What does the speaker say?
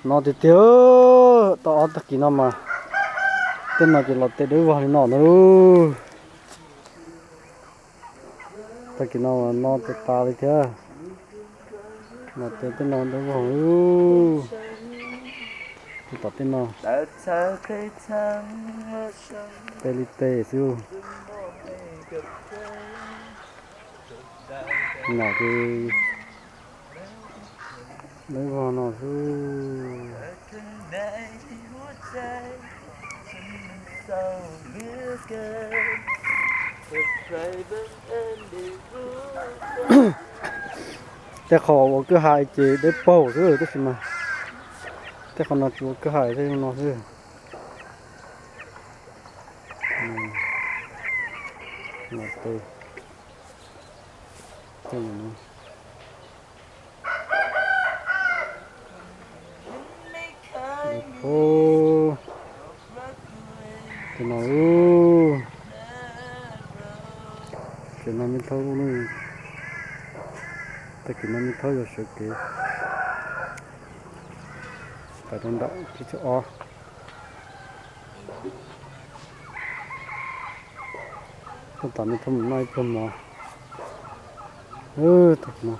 No tiag tiag, tau ob tag kis no mas tej no ces los tes dawb vog li no na. Tag kis no no tes tas li thiab. Los tes tej no dawb vog. Tom tej no tes li tes xwb. Nom ces dawb vog no xwb. Tej qhov ua kwj ha ces dawb paug xwb tab sis mas tej qhov no tsis ua kwj ha, tej no xwb. Los tes tej no. Tes no, tsev no me thaub, tag kis no me thaub yuav sawv kev pais rau nram tsib caug ob. Tab tom me thaub mus noj ib pluag mov. Tag kis no